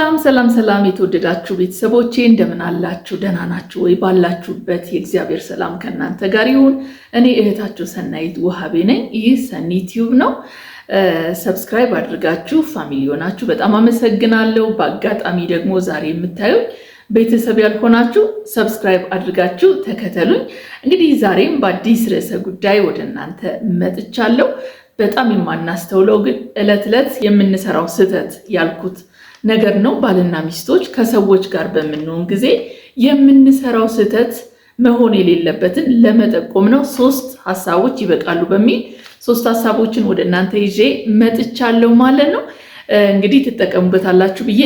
ሰላም ሰላም ሰላም የተወደዳችሁ ቤተሰቦቼ እንደምን አላችሁ? ደህና ናችሁ ወይ? ባላችሁበት የእግዚአብሔር ሰላም ከእናንተ ጋር ይሁን። እኔ እህታችሁ ሰናይት ውሃቤ ነኝ። ይህ ሰኒ ቲዩብ ነው። Subscribe አድርጋችሁ family ሆናችሁ በጣም አመሰግናለሁ። በአጋጣሚ ደግሞ ዛሬ የምታዩኝ ቤተሰብ ያልሆናችሁ subscribe አድርጋችሁ ተከተሉኝ። እንግዲህ ዛሬም በአዲስ ርዕሰ ጉዳይ ወደ እናንተ መጥቻለሁ። በጣም የማናስተውለው ግን እለት ዕለት የምንሰራው ስህተት ያልኩት ነገር ነው። ባልና ሚስቶች ከሰዎች ጋር በምንሆን ጊዜ የምንሰራው ስህተት መሆን የሌለበትን ለመጠቆም ነው። ሶስት ሀሳቦች ይበቃሉ በሚል ሶስት ሀሳቦችን ወደ እናንተ ይዤ መጥቻለሁ ማለት ነው። እንግዲህ ትጠቀሙበታላችሁ ብዬ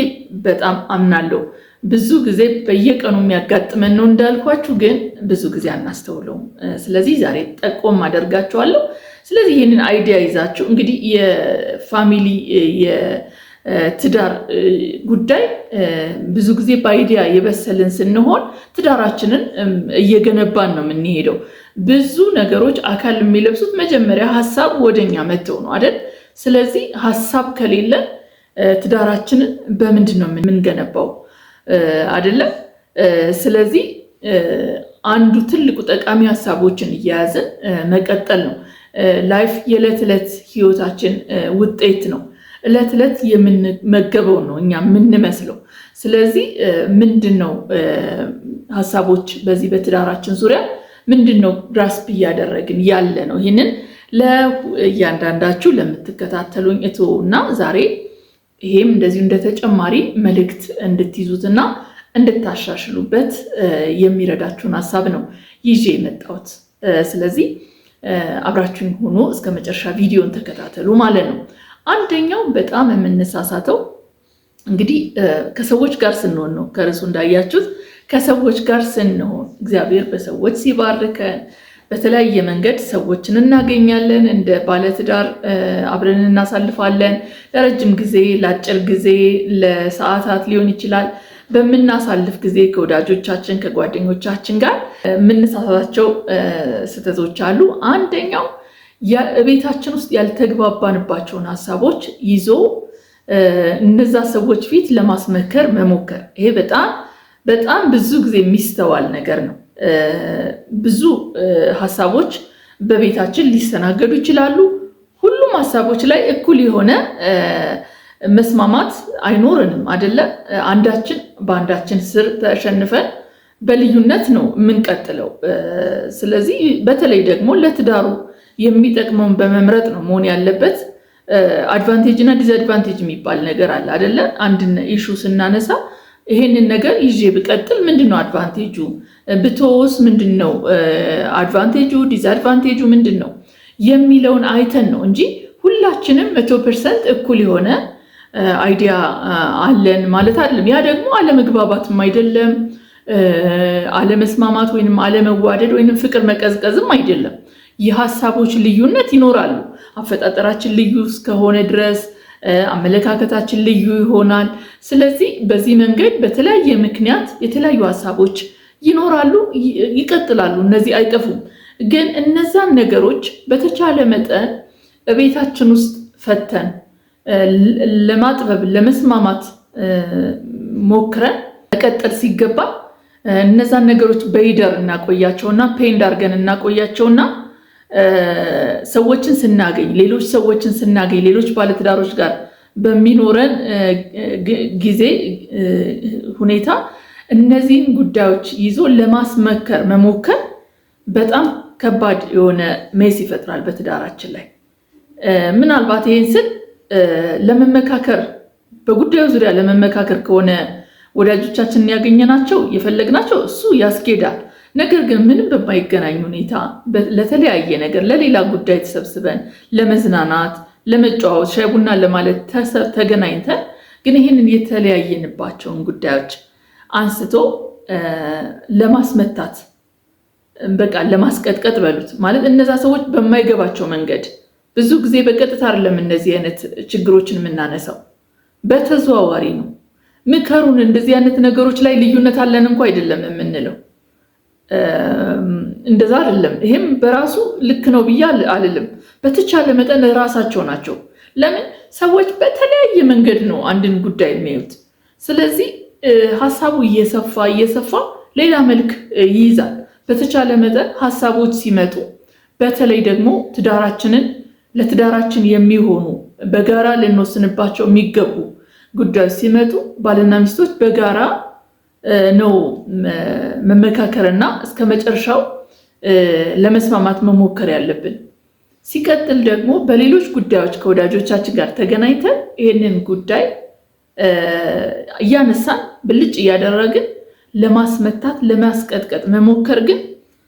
በጣም አምናለሁ። ብዙ ጊዜ በየቀኑ የሚያጋጥመን ነው እንዳልኳችሁ፣ ግን ብዙ ጊዜ አናስተውለውም። ስለዚህ ዛሬ ጠቆም አደርጋችኋለሁ። ስለዚህ ይህንን idea ይዛችሁ እንግዲህ የ family የትዳር ጉዳይ ብዙ ጊዜ በ idea የበሰልን ስንሆን ትዳራችንን እየገነባን ነው የምንሄደው። ብዙ ነገሮች አካል የሚለብሱት መጀመሪያ ሀሳብ ወደኛ መጥተው ነው አይደል? ስለዚህ ሀሳብ ከሌለን ትዳራችንን በምንድን ነው የምንገነባው? አይደለም? ስለዚህ አንዱ ትልቁ ጠቃሚ ሀሳቦችን እየያዝን መቀጠል ነው። Life የዕለት ዕለት ህይወታችን ውጤት ነው። ዕለት ዕለት የምንመገበው ነው እኛ የምንመስለው። ስለዚህ ምንድን ነው ሀሳቦች በዚህ በትዳራችን ዙሪያ ምንድን ነው grasp እያደረግን ያለ ነው? ይህንን ለእያንዳንዳችሁ ለምትከታተሉኝ እተውና ዛሬ ይሄም እንደዚሁ እንደ ተጨማሪ መልእክት እንድትይዙትና እንድታሻሽሉበት የሚረዳችሁን ሀሳብ ነው ይዤ የመጣሁት። ስለዚህ አብራችሁኝ ሆኖ እስከ መጨረሻ ቪዲዮን ተከታተሉ ማለት ነው። አንደኛው በጣም የምንሳሳተው እንግዲህ ከሰዎች ጋር ስንሆን ነው። ከርዕሱ እንዳያችሁት ከሰዎች ጋር ስንሆን እግዚአብሔር በሰዎች ሲባርከን በተለያየ መንገድ ሰዎችን እናገኛለን። እንደ ባለትዳር አብረን እናሳልፋለን። ለረጅም ጊዜ፣ ለአጭር ጊዜ፣ ለሰዓታት ሊሆን ይችላል። በምናሳልፍ ጊዜ ከወዳጆቻችን ከጓደኞቻችን ጋር የምንሳሳታቸው ስህተቶች አሉ። አንደኛው ቤታችን ውስጥ ያልተግባባንባቸውን ሀሳቦች ይዞ እነዛ ሰዎች ፊት ለማስመከር መሞከር። ይሄ በጣም በጣም ብዙ ጊዜ የሚስተዋል ነገር ነው። ብዙ ሀሳቦች በቤታችን ሊስተናገዱ ይችላሉ። ሁሉም ሀሳቦች ላይ እኩል የሆነ መስማማት አይኖርንም አይደለ? አንዳችን በአንዳችን ስር ተሸንፈን በልዩነት ነው የምንቀጥለው። ስለዚህ በተለይ ደግሞ ለትዳሩ የሚጠቅመውን በመምረጥ ነው መሆን ያለበት። Advantage እና disadvantage የሚባል ነገር አለ አይደለ? አንድን issue ስናነሳ ይሄንን ነገር ይዤ ብቀጥል ምንድን ነው advantage ኡ፣ ብተወውስ ምንድን ነው advantage ኡ፣ disadvantage ኡ ምንድን ነው የሚለውን አይተን ነው እንጂ ሁላችንም 100% እኩል የሆነ idea አለን ማለት አይደለም። ያ ደግሞ አለመግባባትም አይደለም፣ አለመስማማት ወይንም አለመዋደድ ወይንም ፍቅር መቀዝቀዝም አይደለም። የሀሳቦች ልዩነት ይኖራሉ። አፈጣጠራችን ልዩ እስከሆነ ድረስ አመለካከታችን ልዩ ይሆናል። ስለዚህ በዚህ መንገድ በተለያየ ምክንያት የተለያዩ ሀሳቦች ይኖራሉ፣ ይቀጥላሉ። እነዚህ አይጠፉም። ግን እነዛን ነገሮች በተቻለ መጠን ቤታችን ውስጥ ፈተን ለማጥበብ ለመስማማት ሞክረን መቀጠል ሲገባ እነዛን ነገሮች በይደር እናቆያቸውና pend አድርገን እናቆያቸውና ሰዎችን ስናገኝ ሌሎች ሰዎችን ስናገኝ ሌሎች ባለትዳሮች ጋር በሚኖረን ጊዜ ሁኔታ እነዚህን ጉዳዮች ይዞ ለማስመከር መሞከር በጣም ከባድ የሆነ mess ይፈጥራል በትዳራችን ላይ። ምናልባት ይህን ስል ለመመካከር በጉዳዩ ዙሪያ ለመመካከር ከሆነ ወዳጆቻችንን ያገኘናቸው የፈለግናቸው እሱ ያስኬዳል። ነገር ግን ምንም በማይገናኝ ሁኔታ ለተለያየ ነገር ለሌላ ጉዳይ ተሰብስበን ለመዝናናት፣ ለመጨዋወት፣ ሻይ ቡና ለማለት ተገናኝተን ግን ይህንን የተለያየንባቸውን ጉዳዮች አንስቶ ለማስመታት በቃ ለማስቀጥቀጥ በሉት ማለት እነዛ ሰዎች በማይገባቸው መንገድ ብዙ ጊዜ በቀጥታ አይደለም እነዚህ አይነት ችግሮችን የምናነሳው፣ በተዘዋዋሪ ነው። ምከሩን፣ እንደዚህ አይነት ነገሮች ላይ ልዩነት አለን እንኳ አይደለም የምንለው፣ እንደዛ አይደለም። ይሄም በራሱ ልክ ነው ብዬ አልልም። በተቻለ መጠን ራሳቸው ናቸው። ለምን ሰዎች በተለያየ መንገድ ነው አንድን ጉዳይ የሚያዩት። ስለዚህ ሀሳቡ እየሰፋ እየሰፋ ሌላ መልክ ይይዛል። በተቻለ መጠን ሀሳቦች ሲመጡ በተለይ ደግሞ ትዳራችንን ለትዳራችን የሚሆኑ በጋራ ልንወስንባቸው የሚገቡ ጉዳዮች ሲመጡ ባልና ሚስቶች በጋራ ነው መመካከርና እስከ መጨረሻው ለመስማማት መሞከር ያለብን። ሲቀጥል ደግሞ በሌሎች ጉዳዮች ከወዳጆቻችን ጋር ተገናኝተን ይህንን ጉዳይ እያነሳን ብልጭ እያደረግን ለማስመታት ለማስቀጥቀጥ መሞከር ግን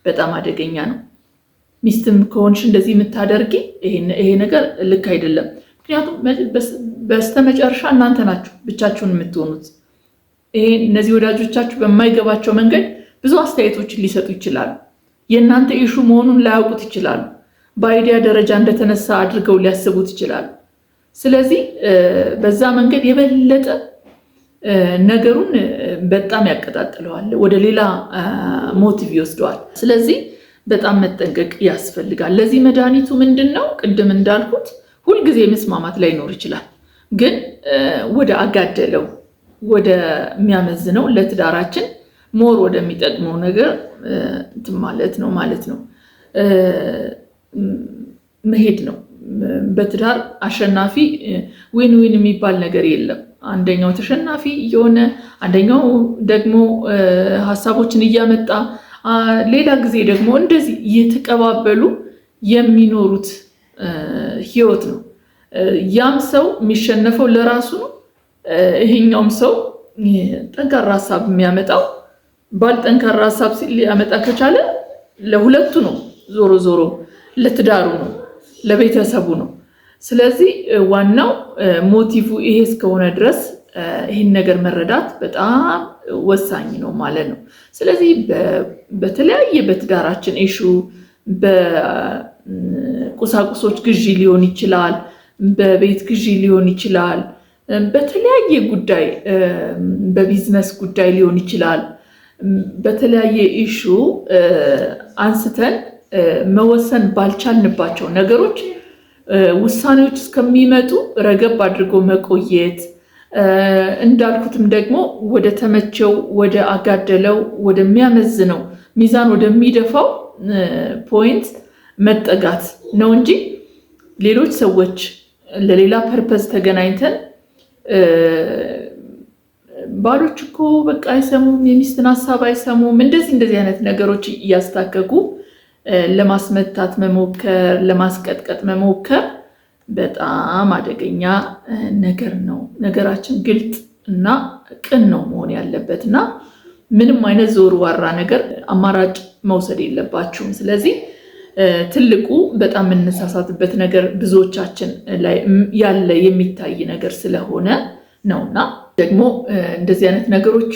በጣም አደገኛ ነው። ሚስትም ከሆንሽ እንደዚህ የምታደርጊ ይሄ ነገር ልክ አይደለም። ምክንያቱም በስተመጨረሻ እናንተ ናችሁ ብቻችሁን የምትሆኑት። ይሄ እነዚህ ወዳጆቻችሁ በማይገባቸው መንገድ ብዙ አስተያየቶችን ሊሰጡ ይችላሉ። የእናንተ issue መሆኑን ላያውቁት ይችላሉ። በ idea ደረጃ እንደተነሳ አድርገው ሊያስቡት ይችላሉ። ስለዚህ በዛ መንገድ የበለጠ ነገሩን በጣም ያቀጣጥለዋል፣ ወደ ሌላ motive ይወስደዋል። ስለዚህ በጣም መጠንቀቅ ያስፈልጋል። ለዚህ መድኃኒቱ ምንድን ነው? ቅድም እንዳልኩት ሁልጊዜ መስማማት ላይኖር ይችላል፣ ግን ወደ አጋደለው ወደሚያመዝነው ለትዳራችን more ወደሚጠቅመው ነገር እንትን ማለት ነው ማለት ነው መሄድ ነው። በትዳር አሸናፊ win win የሚባል ነገር የለም። አንደኛው ተሸናፊ እየሆነ አንደኛው ደግሞ ሀሳቦችን እያመጣ ሌላ ጊዜ ደግሞ እንደዚህ እየተቀባበሉ የሚኖሩት ህይወት ነው። ያም ሰው የሚሸነፈው ለራሱ ነው። ይሄኛውም ሰው ጠንካራ ሀሳብ የሚያመጣው ባል ጠንካራ ሀሳብ ሊያመጣ ከቻለ ለሁለቱ ነው፣ ዞሮ ዞሮ ለትዳሩ ነው፣ ለቤተሰቡ ነው። ስለዚህ ዋናው motive ይሄ እስከሆነ ድረስ ይህን ነገር መረዳት በጣም ወሳኝ ነው ማለት ነው። ስለዚህ በተለያየ በትዳራችን issue በቁሳቁሶች ግዢ ሊሆን ይችላል፣ በቤት ግዢ ሊሆን ይችላል፣ በተለያየ ጉዳይ በቢዝነስ ጉዳይ ሊሆን ይችላል። በተለያየ issue አንስተን መወሰን ባልቻልንባቸው ነገሮች ውሳኔዎች እስከሚመጡ ረገብ አድርጎ መቆየት፣ እንዳልኩትም ደግሞ ወደ ተመቸው ወደ አጋደለው ወደሚያመዝነው ሚዛን ወደሚደፋው point መጠጋት ነው እንጂ ሌሎች ሰዎች ለሌላ purpose ተገናኝተን ባሎች እኮ በቃ አይሰሙም፣ የሚስትን ሀሳብ አይሰሙም፣ እንደዚህ እንደዚህ አይነት ነገሮች እያስታከኩ ለማስመታት መሞከር፣ ለማስቀጥቀጥ መሞከር በጣም አደገኛ ነገር ነው። ነገራችን ግልጥ እና ቅን ነው መሆን ያለበት እና ምንም አይነት ዞር ዋራ ነገር አማራጭ መውሰድ የለባችሁም። ስለዚህ ትልቁ በጣም የምንሳሳትበት ነገር ብዙዎቻችን ላይ ያለ የሚታይ ነገር ስለሆነ ነውና ደግሞ እንደዚህ አይነት ነገሮች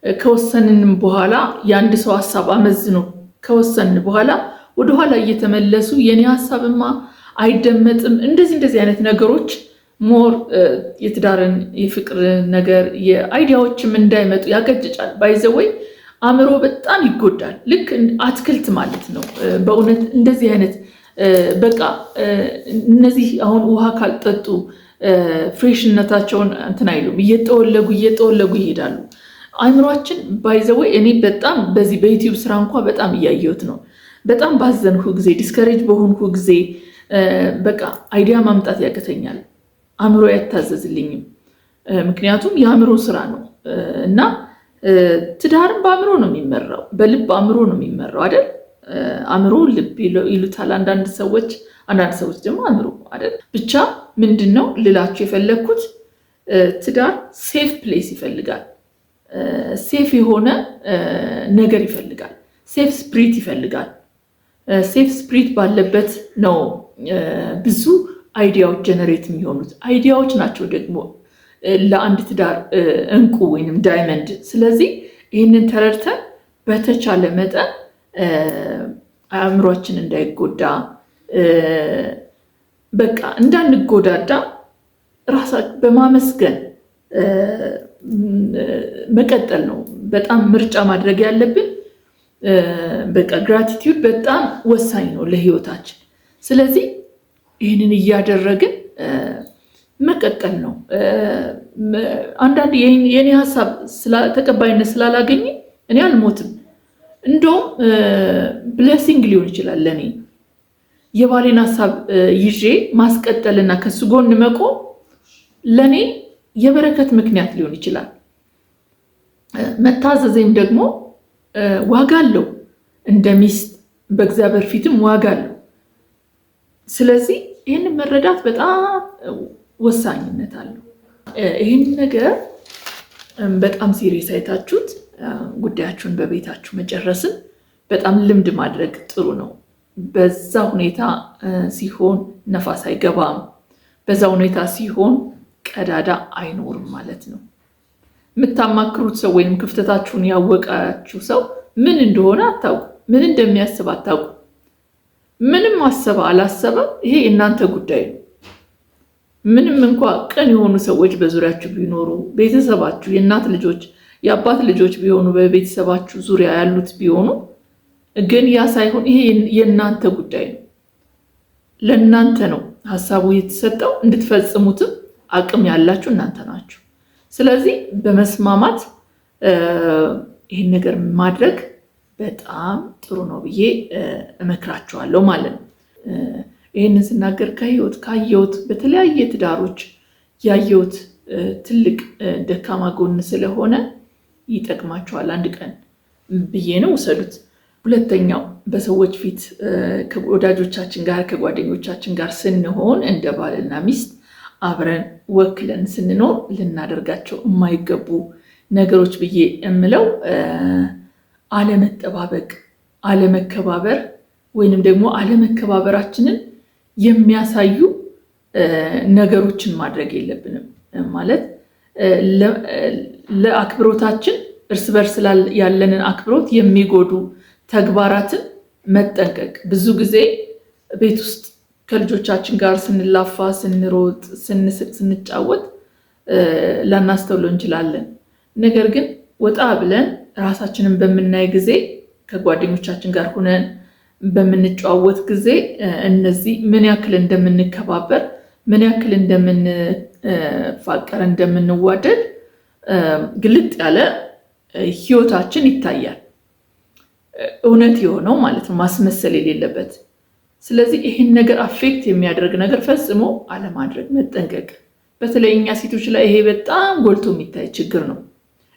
ከወሰንንም በኋላ የአንድ ሰው ሀሳብ አመዝኖ ከወሰንን በኋላ ወደኋላ እየተመለሱ የኔ ሀሳብማ አይደመጥም፣ እንደዚህ እንደዚህ አይነት ነገሮች more የትዳርን የፍቅር ነገር የ idea ዎችም እንዳይመጡ ያቀጭጫል። By the way አእምሮ በጣም ይጎዳል። ልክ አትክልት ማለት ነው። በእውነት እንደዚህ አይነት በቃ እነዚህ አሁን ውሃ ካልጠጡ fresh ነታቸውን እንትን አይሉም፣ እየጠወለጉ እየጠወለጉ ይሄዳሉ። አእምሯችን by the way እኔ በጣም በዚህ በ YouTube ስራ እንኳ በጣም እያየሁት ነው። በጣም ባዘንኩ ጊዜ፣ discourage በሆንኩ ጊዜ በቃ idea ማምጣት ያቅተኛል። አእምሮ አይታዘዝልኝም። ምክንያቱም የአእምሮ ስራ ነው እና ትዳርም በአእምሮ ነው የሚመራው፣ በልብ አእምሮ ነው የሚመራው አይደል? አእምሮ ልብ ይሉታል አንዳንድ ሰዎች፣ አንዳንድ ሰዎች ደግሞ አእምሮ አይደል? ብቻ ምንድን ነው ልላችሁ የፈለግኩት ትዳር safe place ይፈልጋል። Safe የሆነ ነገር ይፈልጋል። Safe spirit ይፈልጋል። Safe spirit ባለበት ነው ብዙ idea ዎች generate የሚሆኑት። Idea ዎች ናቸው ደግሞ ለአንድ ትዳር እንቁ ወይንም diamond። ስለዚህ ይህንን ተረድተን በተቻለ መጠን አእምሯችን እንዳይጎዳ፣ በቃ እንዳንጎዳዳ ራሳ በማመስገን መቀጠል ነው በጣም ምርጫ ማድረግ ያለብን። በቃ gratitude በጣም ወሳኝ ነው ለህይወታችን። ስለዚህ ይህንን እያደረግን መቀጠል ነው። አንዳንድ የኔ ሀሳብ ተቀባይነት ስላላገኘ እኔ አልሞትም። እንደውም blessing ሊሆን ይችላል ለእኔ የባሌን ሀሳብ ይዤ ማስቀጠልና ከሱ ጎን መቆም ለእኔ የበረከት ምክንያት ሊሆን ይችላል። መታዘዜም ደግሞ ዋጋ አለው። እንደ ሚስት በእግዚአብሔር ፊትም ዋጋ አለው። ስለዚህ ይህንን መረዳት በጣም ወሳኝነት አለው። ይህን ነገር በጣም serious አይታችሁት ጉዳያችሁን በቤታችሁ መጨረስን በጣም ልምድ ማድረግ ጥሩ ነው። በዛ ሁኔታ ሲሆን ነፋስ አይገባም። በዛ ሁኔታ ሲሆን ቀዳዳ አይኖርም ማለት ነው። የምታማክሩት ሰው ወይም ክፍተታችሁን ያወቃችሁ ሰው ምን እንደሆነ አታውቁ፣ ምን እንደሚያስብ አታውቁ። ምንም አሰበ አላሰበ ይሄ የእናንተ ጉዳይ ነው። ምንም እንኳ ቅን የሆኑ ሰዎች በዙሪያችሁ ቢኖሩ፣ ቤተሰባችሁ፣ የእናት ልጆች፣ የአባት ልጆች ቢሆኑ፣ በቤተሰባችሁ ዙሪያ ያሉት ቢሆኑ፣ ግን ያ ሳይሆን ይሄ የእናንተ ጉዳይ ነው። ለእናንተ ነው ሀሳቡ የተሰጠው፣ እንድትፈጽሙትም አቅም ያላችሁ እናንተ ናችሁ። ስለዚህ በመስማማት ይህን ነገር ማድረግ በጣም ጥሩ ነው ብዬ እመክራችኋለሁ ማለት ነው። ይህንን ስናገር ከህይወት ካየሁት በተለያየ ትዳሮች ያየሁት ትልቅ ደካማ ጎን ስለሆነ ይጠቅማችኋል አንድ ቀን ብዬ ነው፣ ውሰዱት። ሁለተኛው በሰዎች ፊት ከወዳጆቻችን ጋር ከጓደኞቻችን ጋር ስንሆን እንደ ባልና ሚስት አብረን ወክለን ስንኖር ልናደርጋቸው የማይገቡ ነገሮች ብዬ የምለው አለመጠባበቅ፣ አለመከባበር ወይንም ደግሞ አለመከባበራችንን የሚያሳዩ ነገሮችን ማድረግ የለብንም። ማለት ለአክብሮታችን እርስ በርስ ያለንን አክብሮት የሚጎዱ ተግባራትን መጠንቀቅ። ብዙ ጊዜ ቤት ውስጥ ከልጆቻችን ጋር ስንላፋ፣ ስንሮጥ፣ ስንስቅ፣ ስንጫወት ላናስተውለው እንችላለን። ነገር ግን ወጣ ብለን ራሳችንን በምናይ ጊዜ ከጓደኞቻችን ጋር ሆነን በምንጨዋወት ጊዜ እነዚህ ምን ያክል እንደምንከባበር፣ ምን ያክል እንደምንፋቀር፣ እንደምንዋደድ ግልጥ ያለ ህይወታችን ይታያል። እውነት የሆነው ማለት ነው፣ ማስመሰል የሌለበት። ስለዚህ ይህን ነገር affect የሚያደርግ ነገር ፈጽሞ አለማድረግ መጠንቀቅ። በተለይ እኛ ሴቶች ላይ ይሄ በጣም ጎልቶ የሚታይ ችግር ነው።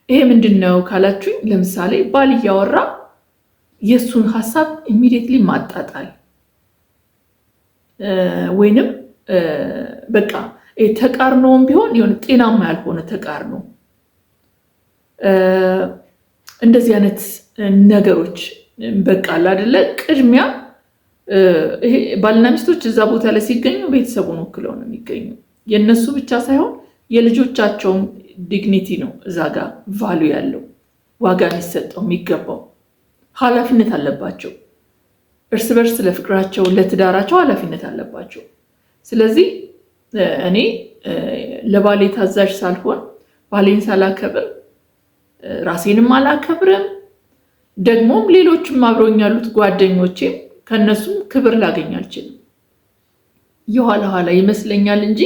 ይሄ ምንድን ነው ካላችሁኝ፣ ለምሳሌ ባል እያወራ የእሱን ሀሳብ immediately ማጣጣል ወይንም በቃ ተቃርኖም ቢሆን የሆነ ጤናማ ያልሆነ ተቃርኖ፣ እንደዚህ አይነት ነገሮች በቃ አለ አይደለ፣ ቅድሚያ ይሄ ባልና ሚስቶች እዛ ቦታ ላይ ሲገኙ ቤተሰቡን ወክለው ነው የሚገኙ። የእነሱ ብቻ ሳይሆን የልጆቻቸውም dignity ነው እዛ ጋር value ያለው፣ ዋጋ የሚሰጠው የሚገባው፣ ኃላፊነት አለባቸው። እርስ በርስ ለፍቅራቸው ለትዳራቸው ኃላፊነት አለባቸው። ስለዚህ እኔ ለባሌ ታዛዥ ሳልሆን፣ ባሌን ሳላከብር ራሴንም አላከብርም። ደግሞም ሌሎችም አብረውኝ ያሉት ጓደኞቼም ከእነሱም ክብር ላገኝ አልችልም። የኋላ ኋላ ይመስለኛል እንጂ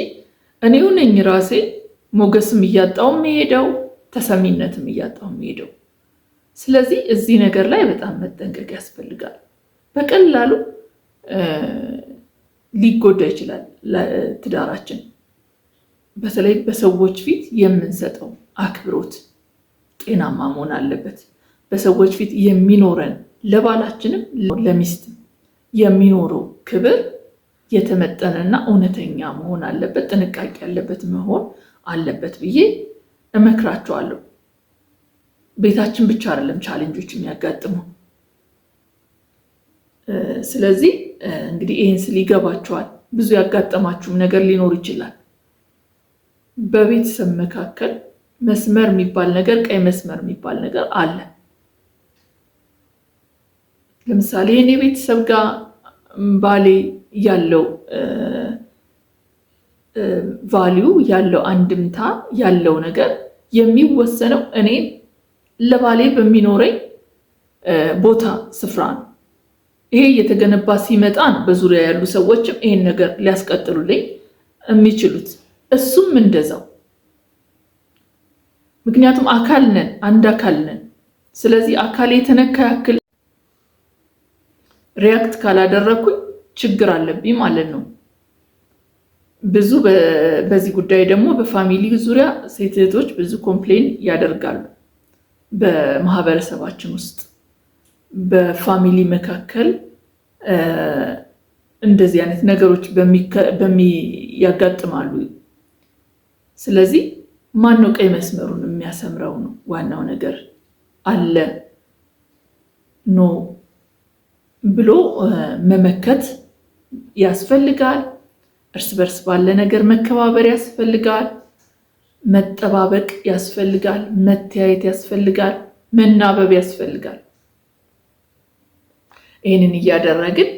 እኔው ነኝ ራሴ ሞገስም እያጣው የሚሄደው፣ ተሰሚነትም እያጣው የሚሄደው። ስለዚህ እዚህ ነገር ላይ በጣም መጠንቀቅ ያስፈልጋል። በቀላሉ ሊጎዳ ይችላል ትዳራችን። በተለይ በሰዎች ፊት የምንሰጠው አክብሮት ጤናማ መሆን አለበት። በሰዎች ፊት የሚኖረን ለባላችንም ለሚስትም የሚኖረው ክብር የተመጠነና እውነተኛ መሆን አለበት፣ ጥንቃቄ ያለበት መሆን አለበት ብዬ እመክራቸዋለሁ። ቤታችን ብቻ አይደለም challenge ኦች የሚያጋጥሙ። ስለዚህ እንግዲህ ይህን ስል ይገባችኋል። ብዙ ያጋጠማችሁም ነገር ሊኖር ይችላል። በቤተሰብ መካከል መስመር የሚባል ነገር፣ ቀይ መስመር የሚባል ነገር አለ። ለምሳሌ የኔ ቤተሰብ ጋር ባሌ ያለው value፣ ያለው አንድምታ፣ ያለው ነገር የሚወሰነው እኔ ለባሌ በሚኖረኝ ቦታ ስፍራ ነው። ይሄ እየተገነባ ሲመጣ ነው በዙሪያ ያሉ ሰዎችም ይሄን ነገር ሊያስቀጥሉልኝ የሚችሉት። እሱም እንደዛው። ምክንያቱም አካል ነን፣ አንድ አካል ነን። ስለዚህ አካል የተነካ ያክል react ካላደረግኩኝ ችግር አለብኝ ማለት ነው። ብዙ በዚህ ጉዳይ ደግሞ በ family ዙሪያ ሴት እህቶች ብዙ complain ያደርጋሉ። በማህበረሰባችን ውስጥ በ family መካከል እንደዚህ አይነት ነገሮች ያጋጥማሉ። ስለዚህ ማነው ቀይ መስመሩን የሚያሰምረው ነው ዋናው ነገር አለ no ብሎ መመከት ያስፈልጋል። እርስ በርስ ባለ ነገር መከባበር ያስፈልጋል። መጠባበቅ ያስፈልጋል። መተያየት ያስፈልጋል። መናበብ ያስፈልጋል። ይህንን እያደረግን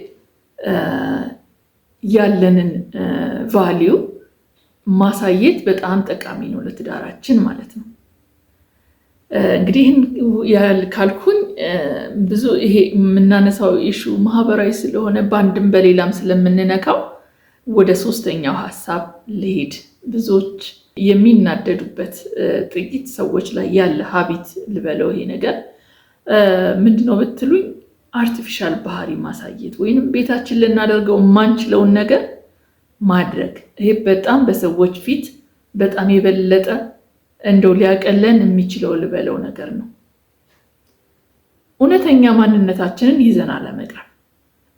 ያለንን value ማሳየት በጣም ጠቃሚ ነው ለትዳራችን ማለት ነው። እንግዲህ ይህን ያህል ካልኩኝ ብዙ ይሄ የምናነሳው issue ማህበራዊ ስለሆነ በአንድም በሌላም ስለምንነካው ወደ ሶስተኛው ሀሳብ ልሄድ። ብዙዎች የሚናደዱበት ጥቂት ሰዎች ላይ ያለ habit ልበለው ይሄ ነገር ምንድነው ብትሉኝ፣ artificial ባህሪ ማሳየት ወይንም ቤታችን ልናደርገው የማንችለውን ነገር ማድረግ። ይሄ በጣም በሰዎች ፊት በጣም የበለጠ እንደው ሊያቀለን የሚችለው ልበለው ነገር ነው። እውነተኛ ማንነታችንን ይዘን አለመቅረብ፣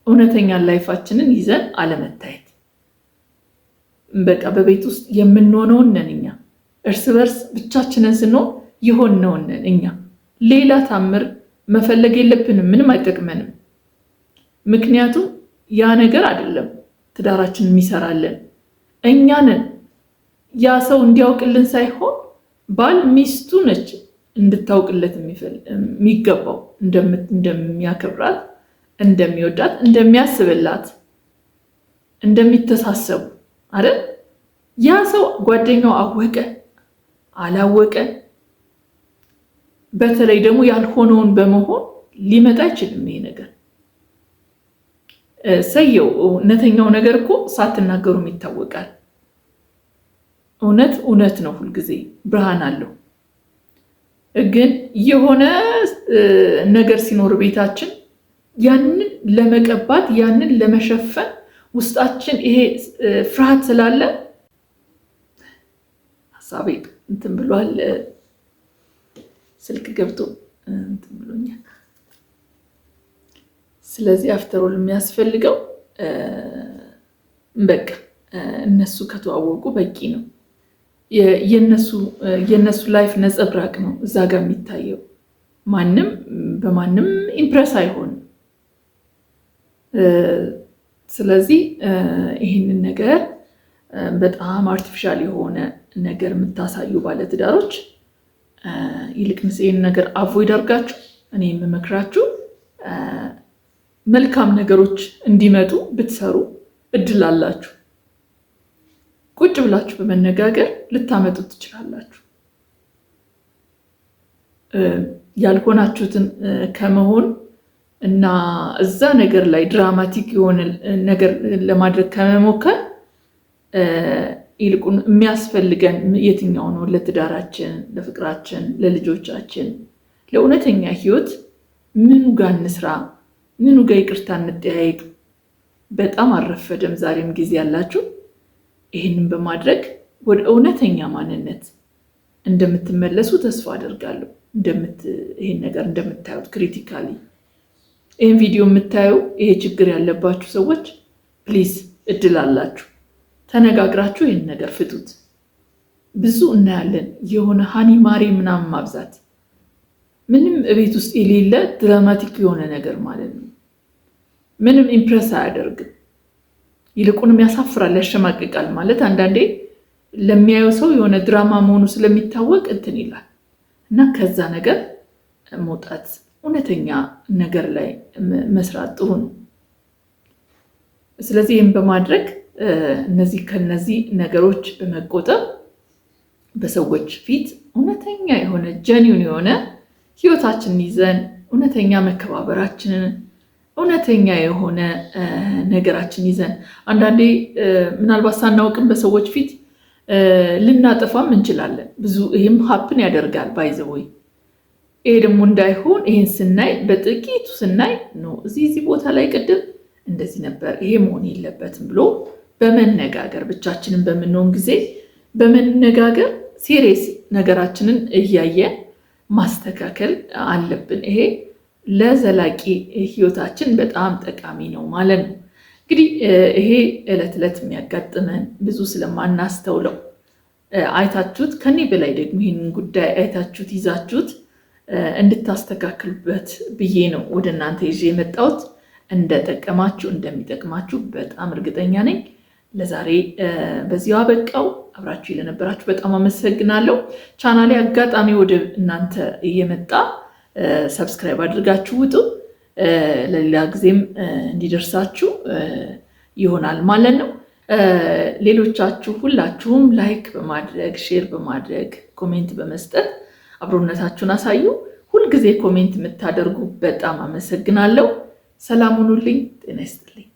እውነተኛ life ኣችንን ይዘን አለመታየት። በቃ በቤት ውስጥ የምንሆነውን ነን እኛ። እርስ በርስ ብቻችንን ስንሆን የሆንነውን ነን እኛ። ሌላ ታምር መፈለግ የለብንም። ምንም አይጠቅመንም። ምክንያቱም ያ ነገር አይደለም ትዳራችንን የሚሰራልን እኛ ነን። ያ ሰው እንዲያውቅልን ሳይሆን ባል ሚስቱ ነች እንድታውቅለት የሚገባው፣ እንደሚያከብራት፣ እንደሚወዳት፣ እንደሚያስብላት፣ እንደሚተሳሰቡ አይደል? ያ ሰው ጓደኛው አወቀ አላወቀ፣ በተለይ ደግሞ ያልሆነውን በመሆን ሊመጣ አይችልም ይሄ ነገር። ሰየው እውነተኛው ነገር እኮ ሳትናገሩም ይታወቃል። እውነት እውነት ነው፣ ሁልጊዜ ብርሃን አለው። ግን የሆነ ነገር ሲኖር ቤታችን ያንን ለመቀባት ያንን ለመሸፈን ውስጣችን ይሄ ፍርሃት ስላለ ሀሳቤ እንትን ብሏል። ስልክ ገብቶ እንትን ብሎኛል። ስለዚህ after all የሚያስፈልገው በቃ እነሱ ከተዋወቁ በቂ ነው። የእነሱ life ነጸብራቅ ነው እዛ ጋር የሚታየው። ማንም በማንም impress አይሆንም። ስለዚህ ይህንን ነገር በጣም artificial የሆነ ነገር የምታሳዩ ባለትዳሮች ይልቅንስ ይህን ነገር avoid አድርጋችሁ እኔ የምመክራችሁ መልካም ነገሮች እንዲመጡ ብትሰሩ እድል አላችሁ። ቁጭ ብላችሁ በመነጋገር ልታመጡት ትችላላችሁ። ያልሆናችሁትን ከመሆን እና እዛ ነገር ላይ dramatic የሆነ ነገር ለማድረግ ከመሞከር ይልቁን የሚያስፈልገን የትኛው ነው? ለትዳራችን፣ ለፍቅራችን፣ ለልጆቻችን፣ ለእውነተኛ ህይወት ምኑ ጋር እንስራ? ምኑ ጋር ይቅርታ እንጠያየቅ? በጣም አልረፈደም። ዛሬም ጊዜ ያላችሁ ይህንን በማድረግ ወደ እውነተኛ ማንነት እንደምትመለሱ ተስፋ አደርጋለሁ። ይህን ነገር እንደምታዩት critically ይህን ቪዲዮ የምታዩ ይሄ ችግር ያለባችሁ ሰዎች please እድል አላችሁ፣ ተነጋግራችሁ ይህን ነገር ፍቱት። ብዙ እናያለን የሆነ honey ማሬ ምናምን ማብዛት ምንም እቤት ውስጥ የሌለ dramatic የሆነ ነገር ማለት ነው። ምንም impress አያደርግም። ይልቁንም ያሳፍራል፣ ያሸማቅቃል። ማለት አንዳንዴ ለሚያየው ሰው የሆነ ድራማ መሆኑ ስለሚታወቅ እንትን ይላል እና ከዛ ነገር መውጣት እውነተኛ ነገር ላይ መስራት ጥሩ ነው። ስለዚህ ይህም በማድረግ እነዚህ ከነዚህ ነገሮች በመቆጠብ በሰዎች ፊት እውነተኛ የሆነ genuine የሆነ ህይወታችንን ይዘን እውነተኛ መከባበራችንን እውነተኛ የሆነ ነገራችን ይዘን አንዳንዴ ምናልባት ሳናውቅም በሰዎች ፊት ልናጠፋም እንችላለን። ብዙ ይህም happen ያደርጋል by the way። ይሄ ደግሞ እንዳይሆን ይህን ስናይ፣ በጥቂቱ ስናይ no፣ እዚህ ቦታ ላይ ቅድም እንደዚህ ነበር፣ ይሄ መሆን የለበትም ብሎ በመነጋገር፣ ብቻችንን በምንሆን ጊዜ በመነጋገር serious ነገራችንን እያየን ማስተካከል አለብን። ይሄ ለዘላቂ ህይወታችን በጣም ጠቃሚ ነው ማለት ነው። እንግዲህ ይሄ ዕለት ዕለት የሚያጋጥመን ብዙ ስለማናስተውለው አይታችሁት፣ ከኔ በላይ ደግሞ ይህንን ጉዳይ አይታችሁት ይዛችሁት እንድታስተካክሉበት ብዬ ነው ወደ እናንተ ይዤ የመጣሁት። እንደጠቀማችሁ፣ እንደሚጠቅማችሁ በጣም እርግጠኛ ነኝ። ለዛሬ በዚሁ አበቃው። አብራችሁ ለነበራችሁ በጣም አመሰግናለሁ። ቻናሌ አጋጣሚ ወደ እናንተ እየመጣ subscribe አድርጋችሁ ውጡ። ለሌላ ጊዜም እንዲደርሳችሁ ይሆናል ማለት ነው። ሌሎቻችሁ ሁላችሁም like በማድረግ፣ share በማድረግ፣ comment በመስጠት አብሮነታችሁን አሳዩ። ሁልጊዜ comment የምታደርጉ በጣም አመሰግናለሁ። ሰላም ሁኑልኝ። ጤና ይስጥልኝ።